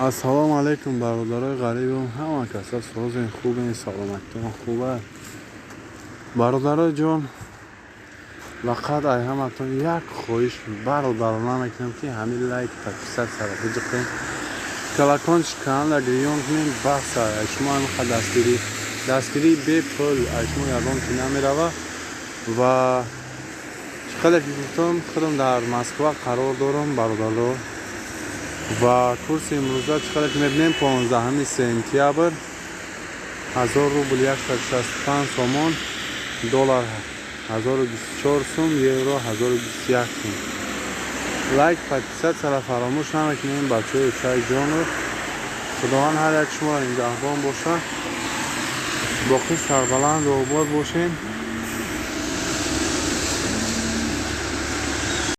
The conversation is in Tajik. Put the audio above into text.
Ассалому алайкум, бародарои ғарибам, ҳама каса созен, хубен, саломатитон хуба. Бародарои ҷон, фақат ай ҳаматон як хоҳиш бародарона мекунам, ки ҳамин лайк, подписаться ро биҷиқем, колокольчик канала гирён кунем. Бас, ай шумо ҳамиқа дастгирӣ, дастгирии бепул, ай шумо ягон ки намерава. Ва чӣ хеле ки гуфтам, худам дар Москва қарор дорам, бародаро. Ва курси имрӯза, чӣ хеле ки мебинем, 15 сентябр, 1000 рубл 165 сомон, доллар 1024 сум, евро 1021 сум. Лайк, подписаться ро фаромӯш намекунем, бачаҳои чай ҷону. Худованд ҳар як шуморо нигаҳбон бошад, боқӣ сарбаланду обод бошем.